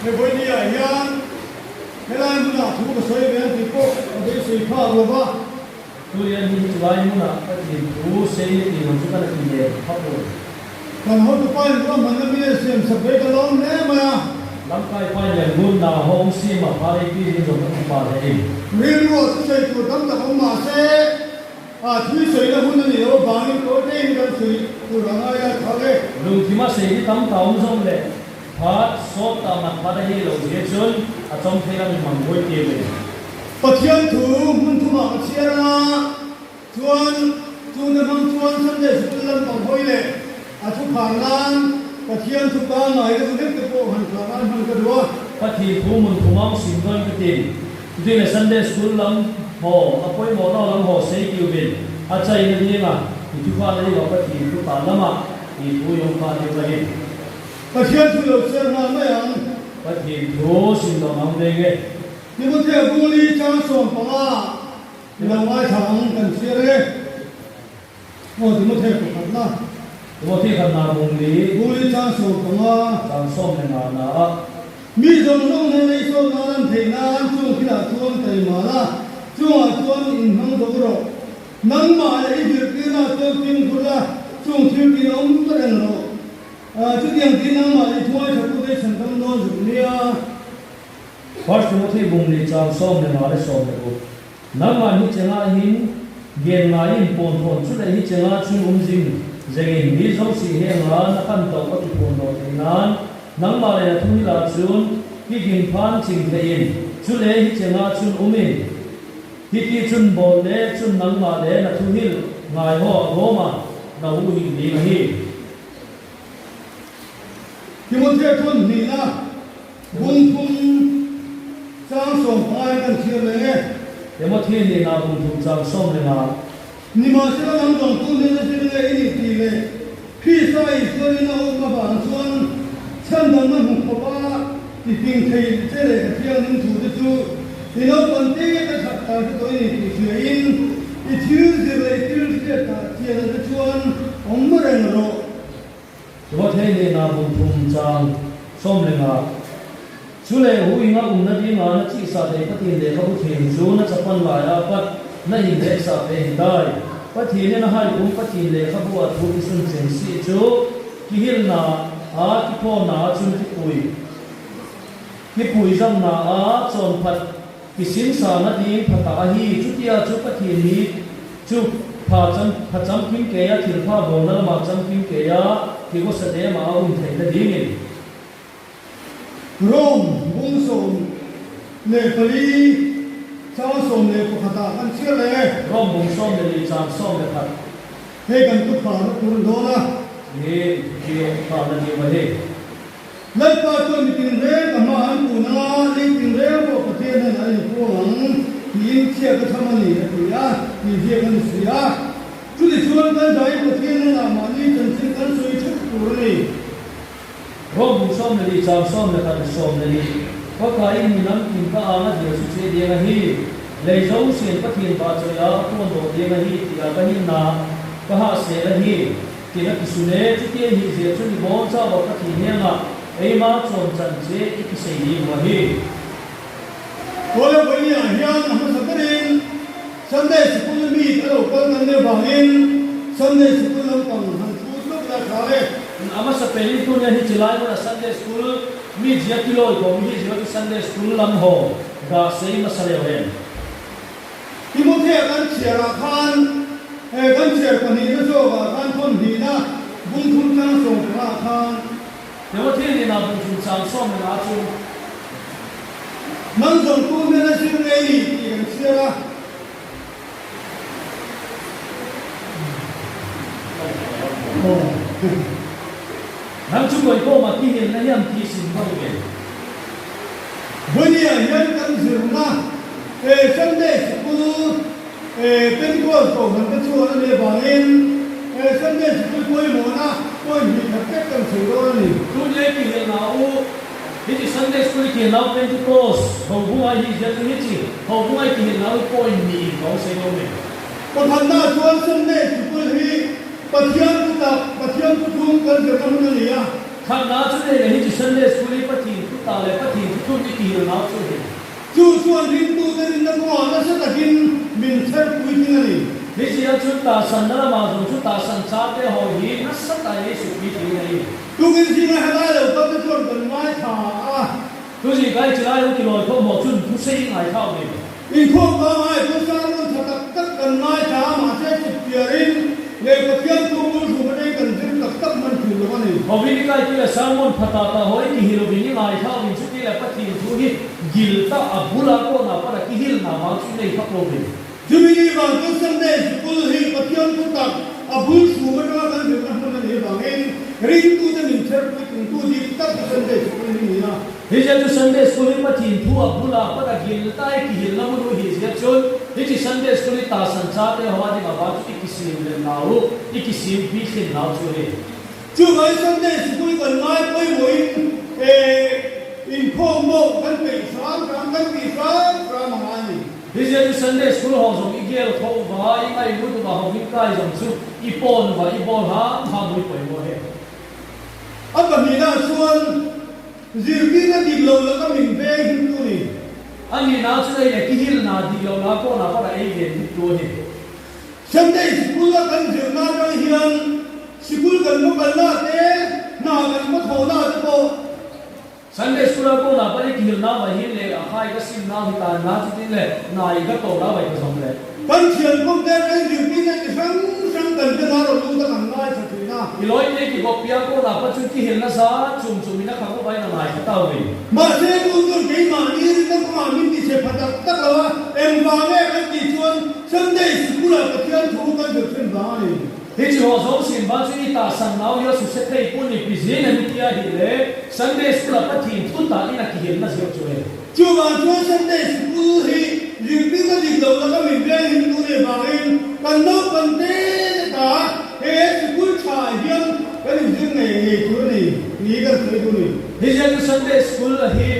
He vawinia hian helai hmunah thu ka sawi ve ang tih pawh ka beisei phak lo va. Tulian hi chulai hmunah ka tin thu sei a tih ang chu ka la ti nen phak lo. Kan hotupa in ruahmanna mi a siam sak ve ka lawm hle mai a. Lamkai pa lian bun na hawng sim a phar ei pi zing zawng ka ti pa hle in. Rilruah thusawi tur tam tak awm mah se a thuisawi na hun a nih loh avangin tawi tein kan sawi tur a ngai a tha ve. Lungthima sei hi tam ta awm zawng leh phat sawt ta mat phat a hi lo zia chun a chawm thei la mi mang buai tir ve. Pathian thu hmun thumah ka chhiar a, chuan chungte hmang chuan Sunday Sikul lampang hawi leh a thu phar nan Pathian thu pangngai deuh hlek te pawh han thlah nan hman ka duh a. Pathian thu hmun thumang sim dawn ka ti. Chuti le Sunday School lam haw a pawimawh lo lam haw sei tiu vin a chai na ding a, i thu khan a ding a Pathian thu tan lamah i thu yawng khan ding a hi. Pathian thu lo chhiar nghal mai ang. Pathian thu sim lo mang veng e. Timothea Buli chang 15 i lo ngaithla ang kan chhiar e. Aw Timothea pakhatna. Timothea khat na Buli. Buli chang 15. Chang 15 na a. Mi zawng zawng hnena i sawn nan an theih nan chung thilah chuan taima la, chungah chuan inhmang zo rawh. Nangmah leh i zirtirna chuan fimkhur la, chung thil tin awm reng rawh. Chutiang tin nangmah leh i thuai tha tu te i chhan tam dawn zuk nia. First Timothy bung ni chang 15 leh 16. Nangmah hi chenga hin gen ngaiin pawn thawn chu leh hi chenga chun um zing zengin mi zo si he nga na kan to ka ti phun lo thei nan nangmah leh na thu hi la chun ki gin phan ching theiin chu leh hi chenga chun umin hi ti chun bawl le chun nangmah leh na thu hil ngai ho a gawma na hu hi ding a hi. Timothea thun hnihna Bung thum chang 15 in kan chhiar leh nge? Timothy nih na bung thum chang 15. Nimahsela lam dawngtu hnena zir nge i nih tih leh Krista Isuanin a awm avang chuan chhandamna hmu khawpa ti fing thei che leh ka thianghlim thu te chu i naupang te ka chak ta hre tawh i ni tih hriain i thil zir leh i thil hriat ah chian te chuan awm reng rawh. Timothy nih na bung thum chang 15. Chu leh hu inga umna dinga na chi sa thei Pathian lehkhabu thin chu na chapan lai a pat na in leh sa pe hi dai. Pathian in a hai kum Pathian lehkhabu a thu ki sun cheng si chu ki hil na a ki phaw na a chun ki pui ki pui zam na a chawn phat ki sin sa na ding phata a hi chutia chu Pathian ni chu pha cham pha cham kim ke a thil pha bawl na lamah cham kim ke a ki vaw sa dem a a um thei na ding in. Rome bung 14 chang 11 ah kan chhiar leh e. Rome bung 14 chang 11. Hei kan thu phahna tur an dawn a. Hi thiang phahna ni ma hi. Lalpa chuan mi tinreng ka hma an kun anga, lei tinreng pawh Pathian hian a inpuang ang tiin chhiat a tham a ni a ti a, tih ziak a ni si a. Chutichuan kan zain Pathian hnenah mahni chanchin kan sawi theuh tur a ni. Rome bung 14 chang 11 leh 14, Ka kai in mi lam kim ka ang a dil chu che deng a hi, lei zo sian Pathian ba chawi a a pawn dawh deng a hi tih a ka hin na ka hah sel a hi tih a ti sun e, chutia hi zia chu ni bawn chau a ka thi heng a eima chawn chan che i ti sei ding a hi. Kawla vawiah hian a hmasa berin Sunday Sikul mi ka lo kal ngan deuh vangin Sunday Sikul lampang han chhut lawk la tha e. A hmasa pelin tun hian hi chilai hmuna Sunday School mi zia tilawi kawng hi zira chu Sunday School lam haw dah sei hmasa leh reng. Timothea kan chhiarah khan he kan chhiar pahnihna zawkah khan thawn hnihna bung thum chang 15 ah khan. Timothea nena bung thum chang 15 chu. Nang zawng tu hnena zir ngei ni tih kan chhiar a. Nang chu kawi pawh mah ki hel na hian ki sin va duh em? Vawiah hian kan zirna e Sunday Sikul e Pentecost kohhran te chuan a nih avangin e Sunday Sikul pawimawhna point hnih khat vek kan sawi dawn a ni. Tun leh ki hel na u hi chi Sunday School i ki hel nau Pentecost ho bungai hi zia chu hi chi ho bungai ki hel nau i point hnih in ka awm sei dawn em? Pakhatna chuan Sunday Sikul hi Pathian thu tak, Pathian thu thum kan zirna hun a ni a. Khatna chu nei leh hi chi Sunday School hi Pathian thu tak leh Pathian. hil nau chu hi. Chu chuan ringtute rinna kawngah nasa takin min chher puitling a ni. Ni zia chu tahsan na lamah zawng chu tahsan cha te haw hi nasa ta ei su puitling a ni. Tukin zinga helai lo kal te chuan kan ngaithla a. Thu zingkai chi lai lo tilawi khawm maw chun thu sei ngaithla ve. Inkhawm pangai chu sermon tha tak tak kan ngaithla a, mahse chip piarin leh Pathian thu bul hrum atangin kan zir tak tak hman thin lo a ni. Hovin i kai ti leh sermon pha ta ta hawi ti hi lovin i ngaithla lovin chuti leh Pathian thu hi gil ta a bula kawnah pawh ki hil na vang chu nei phak lo ve. Chumi ni vang chu Sunday Sikul hi Pathian thu tak a bul hrum atanga kan zirna hmun a nih avangin ringtute min chherpui tungtu dik tak chu Sunday Sikul hi ni a. Hi zia chu Sunday School hi Pathian thu a bula pat a gil ta i ki hilna hmun u hi zia chun hi chi Sunday School hi ta san cha te ho a ding a va chu i ki sim lem nau u i ki sim pi thlen nau chu hi. Chuvai Sunday School kan ngai pawimawhin inkhawm pawh kan peih hram hram kan tih hram hram a ngai a ni. Hi zia chu Sunday School ho zawng i gel kho va i ngai lut va ho vin kai zawng chu i pawn va i bawl ham ham ui pawimawh he. A pahnihna chuan zirtirna dik lo laka min veng him tu ni. A nihna chu ei leh kihilna dik lo la pawhna pawh a ei ve him tu a ni. Sunday sikul a kan zirna atang hian sikul kan va kalna te, hna kan va thawhna te pawh. Sunday school a pawhna pawh i kihilna vai hi leh a khai ka simna hi tanna chutin leh hna i ka tawhna vai ka zawm leh. Kan thianpawm te kan zirtirna chi hrang hrang kan te hnar a lut a kan ngaithla thin a. I lawi te ki bawk piang pawh napa chu ki hilna za chum chum in a khang upa in a ngaithla tau ve. Mahse tu chu keimahni rinna kawngah min ti chhe pha tak tak lo a, engvang nge kan tih chuan Sunday sikul-ah Pathian thu kan zir thin vang a ni. Hi chi haw zawng sin va chu i tah san nau hian su se thei pun i pi zin em i tia hi le Sunday school-ah Pathian thu tah in a ki hilna zir chu e. Chuvang chuan Sunday Sikul hi zirtirna dik lo laka min veng him tu nih avangin kan naupang te ta he sikul tha hian kan inzir ngei ngei tur a ni ni kan sawi duh ni. Hi ziah chu Sunday School a hi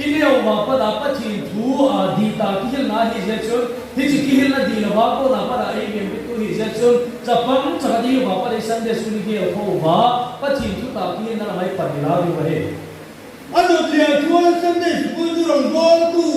i neo va pada Pathian thu a di ta ki hil na hi ziah chuan hi chi ki hil na di lova pawh na pada ei viam bik tu hi ziah chuan chapang chaka di va pada i Sunday School i gel kho va Pathian thu ta ki hil na lamai pan ila ding va he. A dawt leh chuan Sunday Sikul chu rawngbawltu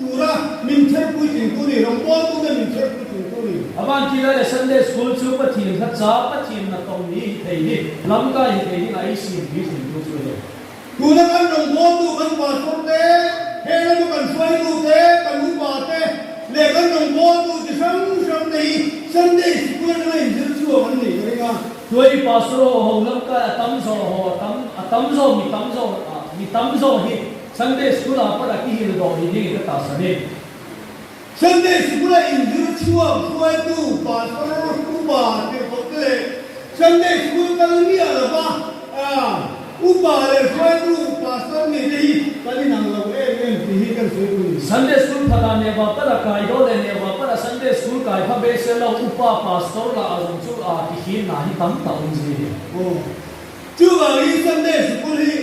tura min chherpui tlingtu ni, rawngbawltute min chherpui tlingtu ni. A van ti lai leh Sunday School chu Pathian hla cha, Pathian na tawng ni hi thei hi, lam kai hi thei hi a ei sim pui tlingtu chu a ni. Tuna kan rawngbawltu kan pastor te, he lama kan hruaitu te, kan upa te leh kan rawngbawltu chi hrang hrang te hi Sunday Sikul atanga inzir chhuak an nih ka ring a. Tuai pastor ho ho lam kai a tam zawh ho a tam a tam zawh mi tam zawh a mi tam zawh hi Sunday school ah pawh a ki hil dawh hi ding in ka ta san in. Sunday school a inzir chhuak hruaitu pastor upa tirhkoh te leh Sunday school kal miah lova a upa leh hruaitu pastor nih te hi kan inang lo em em tih hi kan sawi pui ni. Sunday school phatah nehva pala kai daw leh nehva pala Sunday school kai pha be se lo upa pastor lah a zawng chu a ti him na hi tam tak awm zui hi. Aw. Chuvangin Sunday school hi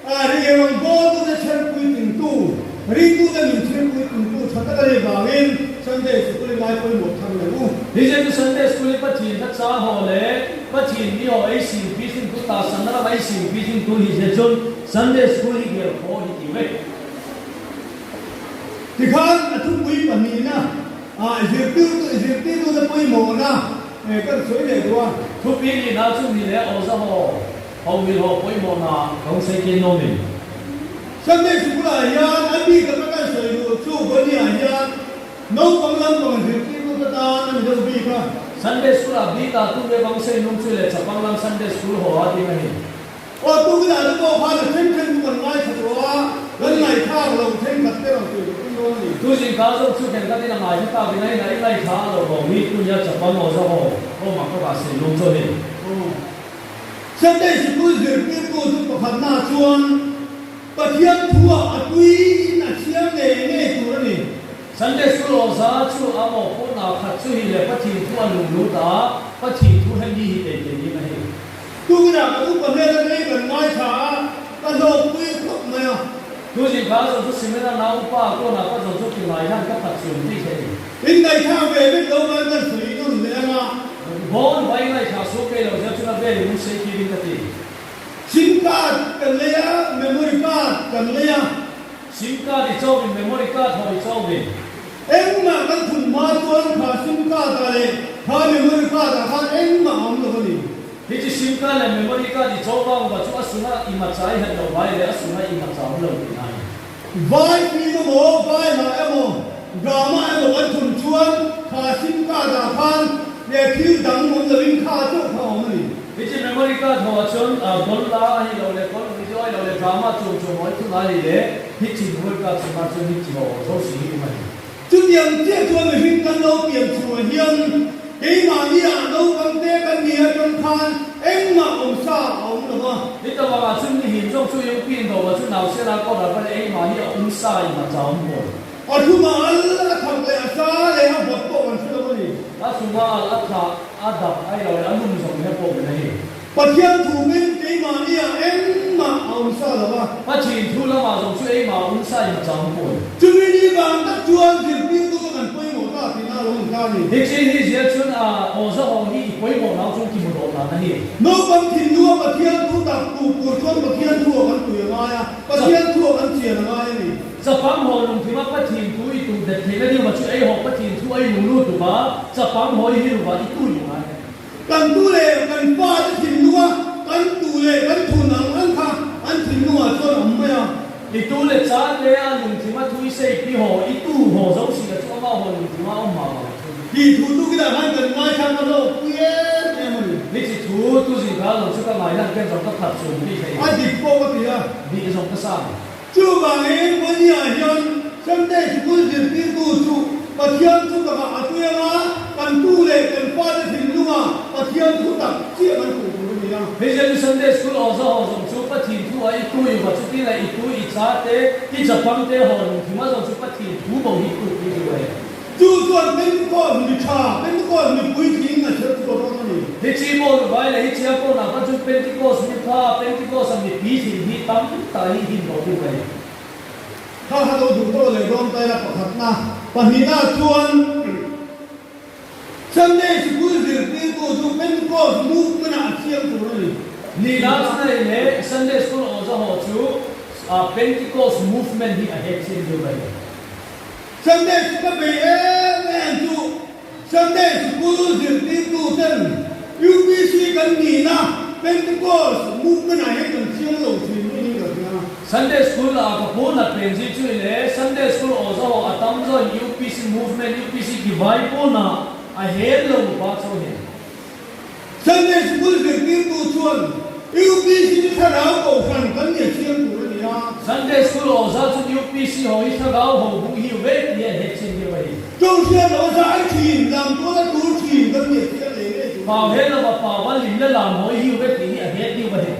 a ri rawn bawltute chherpui tingtu, ringtute min chherpui tingtu tha tak a nih vangin Sunday school hi ngai pawimawh thar lo u. Hi zet chu Sunday school hi Pathian kha cha haw leh Pathian mi haw ei sim pi thin tu ta san na ram ei sim pi thin tu hi zet chun Sunday school hi gel khaw hi ti vek. Tikhan a thupui pahnihna ah zirtirtu zirtirtute pawimawhna kan sawi leh duh a. Thupui nihna chu ni leh aw za haw ho mil haw pawimawhna ka hu sawi kin nawmin. Sunday School-ah hian a bik taka kan sawi duh chu Bawlhnih-ah hian naupang lampang zirtirtute tan a ni deuh bik a. Sunday School-ah bikah tunge bang sei nung chu leh chapang lam Sunday School haw a ding a ni. Aw tukin ah te pawh khan a then then chu kan ngaithla tawh a, kan ngaihthlak lo thenkhat te rawn sawi ka tum dawn a ni. Tu zingkar zawk chu thenkhat in a ngaithla tak in a in a i ngaithla a lo rawng hi tu nia chapan aw za aw aw mak ka vah sei lung chuan in. Aw Sunday sikul zirtirtu chu pakhatna chuan Pathian thuah a tui in a thiam ngei ngei tur a ni. Sunday school aw za chu a maw pawh na khat chu hi le Pathian thu a lung lut a, Pathian thu hemi hi kei kei ding a hi. Tunah ka upa hmel atangin kan ngaithla a, ka hlawkpui khawp mai a. Tu zingkha zawng chu cement a nau upa kawnah ka zawng chu ti ngai hian ka phat chhun tih theih. In ngaithla ve vek lo mai kan sawi nawn leh ang a. Bawn vai ngaithla suh kei lo zia chuna vel in mun sei tir in ka ti. Sim card kan lei a, memory card kan lei a. Sim card i chauhin memory card ho i chauhin. Engmah kan thun hma chuan kha sim card ah leh kha memory card ah khan engmah a awm lo a ni. Hi chi sim card leh memory card i chau vang va chu a suna i machai het lo vai leh a suna i macha awm lo tih na a ni. Vai film emaw, vai hla emaw, drama emaw kan thun chuan kha sim card ah khan leh thil dang awm lovin kha chauh kha a awm a ni. Hi chi memory card ho ah chuan goal la a hi lo leh goal video a hi lo leh drama chung chung maw i thun a hi leh hi chi memory card chhungah chuan hi chi ho aw zo si hi awm a ni. Chutiang chiah chuan mihring kan lo pian chhuah hian keimahni ah naupang te kan ni atang khan engmah awmsa a awm lo va. Ni ta vangah chuan ni him zawk chu eng pin do ah chu nau sela kawt ah khan engmah hi a awm sa in a chau mawi. A thuma al a thak leh a sa leh a vawt pawh kan hre lo a ni. A thuma al a thah a dap ai lo leh a lum zawk ni pawh min a ni. Pathian thu min keimahni ah engmah a awm sa lo a. Pathian thu lamah zawng chu engmah a awm sa in a chang pawi. Chumi ni vang tak chuan zirtirtu ka kan pawimawh ta tihna a lo awm ta a ni. Hi chin hi zia chuan a aw za aw hi i pawimawh nau chung ti hmu dawh dan a ni. Naupang thinlunga Pathian thu tak tu tur chuan Pathian thu ah kan tui a ngai a, Pathian thu ah kan chian a ngai a ni. Chapang haw lungthima Pathian thu i tuh det theihna deuh ah chu ei haw Pathian thu a i lung lut duh a, chapang haw i hi ruh ah i tui a ngai a ni. Kan tu leh kan pa te thinlunga kan tu leh kan thun ang ang kha an thinlungah chuan awm mai a. I tu leh cha te a lungthim a thui sei pi haw, i tu haw zo si la chu ama haw lungthim a awm mah mah a thun. Tih thu tu kinah khan kan ngaithla ka hlawk pui em em a ni. Ni chi thu tu zing kha lo chu ka ngai lan ken zawng ka khat chhum bik hei. A dik pawh ka ti a. Bih zawng ka sa ni. Chuvangin Pawnia hian Sunday Sikul zirtirtu chu Pathian thu takah a tui anga, kan tu leh kan fate thinlunga Pathian thu tak chiah kan hmuh tur a ni a. Hei ziah chu Sunday School aw za haw zawng chu Pathian thu a i tui va chuti leh i tui i cha te, i Japan te haw lung thim a zawng chu Pathian thu bo hi tuk hi chu e. Chu chuan Pentecost mi tha, Pentecost mi puitling a chher chhuah dawn a ni. Hi chi pawh lu vai leh hi chiang pawh nah khan chuan Pentecost mi tha, Pentecost a mi puitling hi tam tak hi hin tawh deuh mai. Kha kha lo duh tawh leh dawn ta ila pakhatna, pahnihna chuan Sunday sikul zirtirtu chu Pentecost movement ah a chiang tur a ni. Nihna chu nei leh Sunday school aw za haw chu Pentecost movement hi a het chiang deuh mai. Sunday sikul ka bei em em chu Sunday sikul zirtirtu ten UPC kan nihna Pentecost movement ah hian kan chiang lo thin niin ka hria. Sunday school ah ka pu nat pen zir chu ile Sunday school aw zaw a tam zawin UPC movement UPC ki vai pawn ah a hel lo pa chaw hian. Sunday sikul zirtirtu chuan UPC chu thlarau kohhran kan nia chiang tur a ni a. Sunday school aw za chuan UPC ho hi thlarau ho bung hi ve tih a het chin deuh a ni. Chawngsiam lo zai thin, lam tual a tur thin kan nia chiang leh ngei tur a ni. Pau he lova pau a lim le lam hawi hi ve tih hi a het deuh a ni.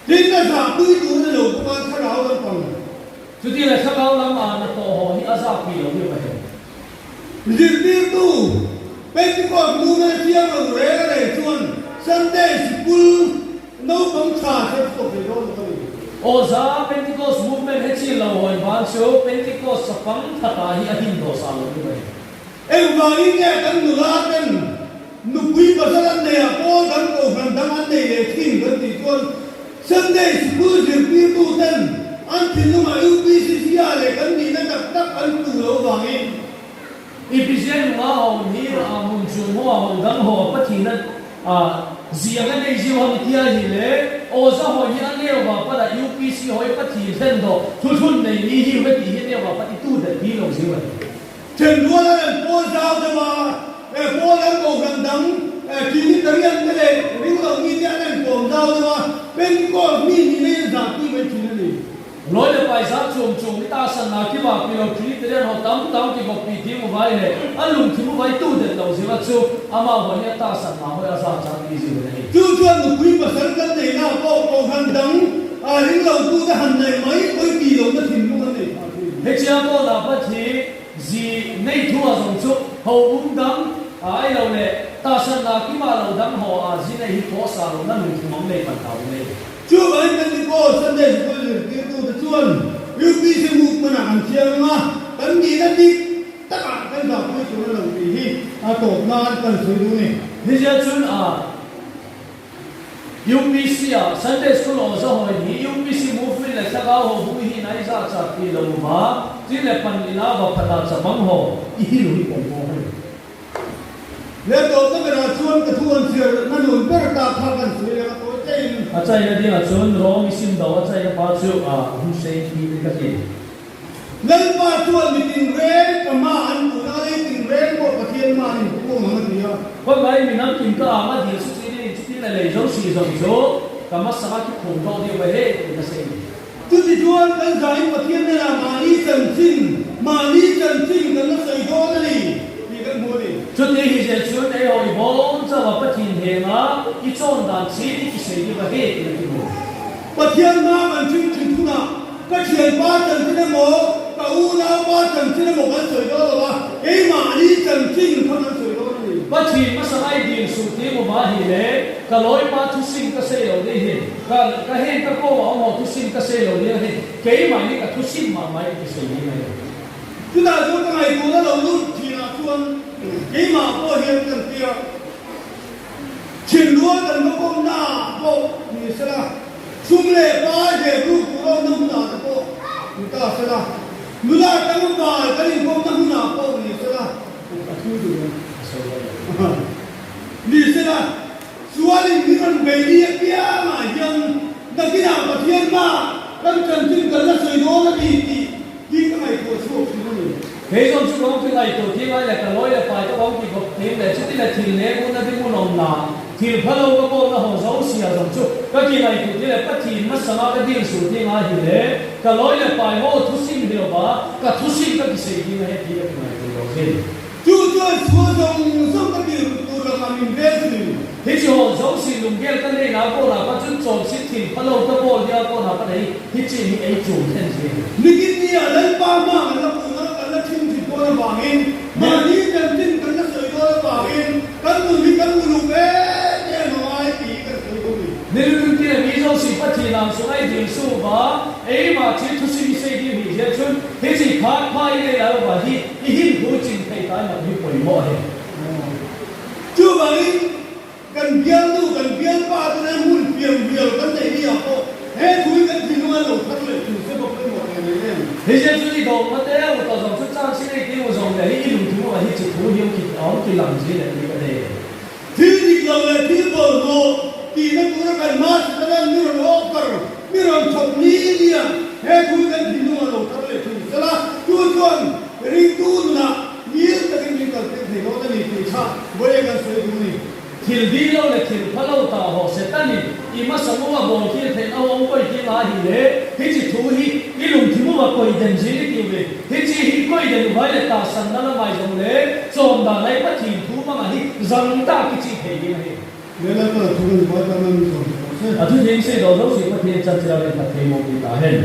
Tin a zah pui tur a ni lo bawk a, thlarau lampang. Chuti le thlarau lam ah na tawh haw hi a zah pui lo deuh a ni. Zirtirtu Pentecost movement a chiang lo reng a reng chuan Sunday sikul naupang tha hre chhuak thei dawn lo a ni. Aw za Pentecost movement he chin lo hawi van chu Pentecost sapang thata hi a him dawh sa lo deuh a ni. Engvangin nge kan nula ten nupui pasal an nei ah pawl dang kohhran dang an nei leh thin kan tih chuan Sunday sikul zirtirtu ten an thinlungah UPCC ah leh kan nihna tak tak an tu lo vangin. Ipisian nunga ho hi a hmun chung ho a ho dang ho a Pathian a ziang a nei zio ha mitia hi le aw za hawi hi a neu va pat a UPC hawi Pathian thlen dawh thuthlun nei ni hi ve tih hi a neu va pat i tu det hi lo zio a ni. Thenrual an an pawl zau deuh a, e pawl an kohhran dang Trinitarian te leh ringlo mi te an an kawm zau deuh a, Pentecost mi nihna in zahpui mai thin a ni. Lawi leh paisa chum chum i ta san na ki va pi lo Trinitarian ho tam tam ki vawk pi thi mu vai leh a lung thi mu vai tu det lo zir a chu ama huan hi a ta san na hawi a za chang ti zir a ni. Chu chuan nupui pasal kan nei na pawh kohhran dang ringlo tu te han nei mai pawi ti lo na thinlung an nei phah thin. Hetiang pawh dah pat hi Zi nei thu a zawng chu ho um dang a ai lo leh ta san na kima lo dang ho a zi nei hi pawh sa lo na lung thum ang nei pan ta u nei. Chu vangin Pentecost Sunday School zirtirtu te chuan UPC movement ah an thiang ang a, kan nihna dik takah kan zahpui tur a lo tih hi a tawp nan kan sawi duh a ni. Hizia chun a UPC ah Sunday School aw zahawi hi UPC movement. le thlarau ho hui hi nai za cha ti lo va, ti le pan ila va phat ah cha bang ho i hi lui pawm pawh a ni. Le tawhna berah chuan ka thu an chhiar na nun ber ta kha kan sawi leh a tawi tlein. A chaina dingah chuan Rom i sim do a chaina pa chu a Hussein ti in ka ti. Lalpa chuan mi tinreng ka ma an puhna a lei tinreng pawh Pathian ma an inpung ang a ti a. Khawngai mi nang kim ka ang a dil chu chi ding chuti le lei zo si zawng chu ka hmasa ki phung tawh deuh ve he ti nasa in. Chuti chuan kan zain Pathian hnenah mahni chanchin, mahni chanchin kan la sawi dawn a ni tih kan hmu a ni. Chuti hi zel chuan ei hawi bawm chauh a Pathian hnenga i chawn dan chi i ti sawi deuh va he ti a ti mu. Pathian hma kan chhing thin hunah ka thianpa chanchin emaw, ka unaupa chanchin emaw kan sawi dawn lo a, keimahni chanchin kha kan sawi dawn a ni. Pathian hmasa ngai dil suh tih maw mah hi le, ka lawipa thusim ka sei lo dih hi, ka ka heng ka kawng a awm ho thusim ka sei lo dih ang hi, keimahni ka thusim mah mai ka ti sawi dih mai. Chutah chuan ka ngaihtuahna lo lut thinah chuan keimah pawh hian kan tia. Thinlua kan va kawmna ah pawh ni sela, sum leh pai ve ruk tur awmna hmunah te pawh ni ta sela, nula tlangval kan inkawmna hmunah pawh ni sela, a thu duh ang ni sela, chuanin min rawn bei ni apiangah hian nakinah Pathian hmaah kan chanchin kan la sawi dawn a ni tih hi ka ngaihtuah chhuak thin a ni. Kei zawng chu kawng ki ngaihtuah thil ai leh ka lawi leh pai ka kawng ki bawk thil leh chuti leh thil leh hmun a ding hun awm na thil pha lo ka kawl na haw zo sia zawng chu ka ki ngaihtuah thil leh ka thin hmasa nga ka dil suh thing a hi le ka lawi leh pai haw thu sim hi lo va ka thu sim ka ki sei thing a he thil ka ki ngaihtuah lo zin. Chu chuan chhuah zawng zawng ka tir tur lakah min vel thin. Hi chi haw zo si lungel ka nei na kawn ah kha chun chawn si thin pha lo ka bawl nia kawn ah ka nei hi chi hi ei chum thlen zin. Nikin ni ah Lalpa hma kan la puh na kan la thin thin dawn avangin mahni chanchin kan la sawi dawn avangin kan nun hi kan uluk em em a ngai tih kan sawi bawk ni. Nilun ti le mi zo si Pathian ang sungai dil su va ei mah chi thu si mi sei dil hi hian chun hi chi phat phai nei la lo va hi I him thu chin thei tai mak hi pawimawh a ni. Chuvangin kan bialnu, kan bialpa te nen hun piang rial kan neih ni ah pawh he thu hi kan thinlung an lo thar leh thin se pawh pawimawh thei mai em. Hei zia chu i dawm hma te u tawh zawng chu chang si nei ti u zawng leh hi i lungthu ah hi chi thu hiam ki awm ki lang zi leh ti ka nei. Thil dik lo leh thil bawlhhlawh tihna tura kan hma Satan mi rawn offer, mi rawn chhawp ni nia he thu hi kan thinlung a lo thar leh thin sela, chu chuan ringtu nunah ngil takin min kaltir thei dawn a ni tih kha vawiin kan sawi duh a ni. Thil ding lo leh thil pha lo ta haw Setanin i hmasa muma bawl thil theih a awm kawi ti nga hi le, hi chi thu hi i lungthi muma kawi den zing i tiu ve, hi chi hi kawi den uvai le ta san na lamai zawng le chawm dan ai Pathian thu hmangah hi zang tak i chi thei ding a ni. Le Lalpa thu kan vai tan a min zawm rawh se. A thu thing sei daw zo si Pathian chan chira rin khat thei maw ti ta hen.